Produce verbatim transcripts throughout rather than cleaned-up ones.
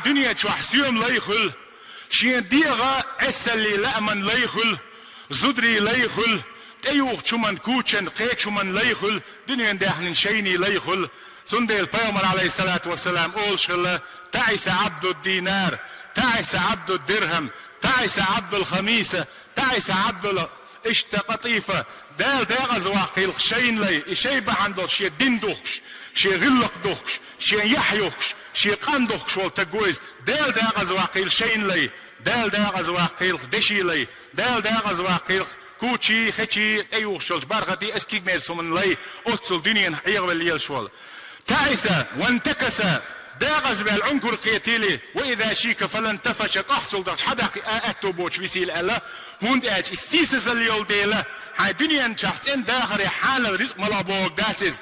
Дуьне чохь соьма лай хуьлу, шен дегӀан Ӏесаллин лааман лай хуьлу, зударийн лай хуьлу, тӀеюхучу хӀуман, кучан, кхечу хӀуман лай хуьлу, дуьненан даьхнин шайнийн лай хуьлу. Цундела Пайхамар, Ӏалайхиссалату вассалам, олуш хилла: «ТаӀиса Ӏабдуд-динар, таӀиса Ӏабдуд-дирхьам, таӀиса Ӏабдул-хамиса, таӀиса Ӏабдул, иштта, къатӀифа». Дала декъаза ваккхийла шайна лай, и шай бахьана долуш шен дин духкуш, шен гӀиллакх духкуш, шен яхь юхкуш, шен къам духкуш волу стаг ву иза. Дала декъаза ваккхийла шайна лай, Дала декъаза ваккхийла дешийн лай, Дала декъаза ваккхийла кучийн, хечийн, тӀеюхуш йолчу бархатийн, аса кегамерса хӀуманан лай, оццул дуьненах Ӏехавелла лелаш волу. «ТаӀиса вантакаса», декъаза ваьлла, Ӏункур кхетийла, «ва иза шийка фалантафаша», кӀохцал дахча хьадаккха а аьтто боцуш висийла аьлла, хӀунда аьлча и сийсазалла йолу дела, хьайн дуьненан чохь цӀена дахаре хьанал ризкъ ма ло бохург дац иза.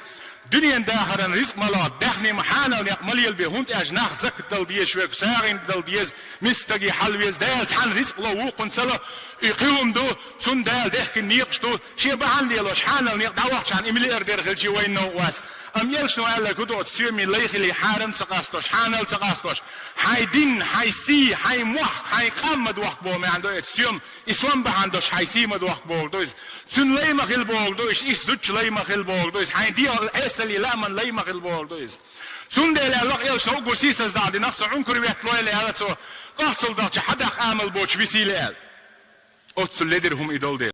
Дуьненан дахаран ризкъ ма ло, даьхни ма хьанал некъ ма лелабе, хӀунда аьлча нах закат дала дезаш верг, сагӀина дала деза, миска стаге хьала веза, Дала цхьанна ризкъ ло, вукхунна ца ло, и кхин хӀума ду, цунна Дала дехкина некъаш ду, шен бахьана лелош хьанал некъ дӀавахчахьана, и миллиардер хилчи вайна новкъа вац. Амма элчано аьлларг хӀун ду, оцу соьмийн лай хилий хьарам ца къастош, хьанал ца къастош, хьайн дин, хьайн сий, хьайн мохк, хьайн къам ма дохку боху маьӀна ду оцу соьман, и сом бахьана долуш хьайн сий ма дохку бохург ду иза. Цуьнан лай ма хила бохург ду иза, иштта зудчун лай ма хила бохург ду иза, хьайн дегӀан Ӏесаллин лааман лай ма хила бохург ду иза. Цундела аьлла, элчано уггар сийсаздахьа динарг, со Ӏункар ветталойла аьлла цо, кӀохцал дахча хьадаккха амал боцуш висийла аьлла. Оццул ледара хӀума и долу дела.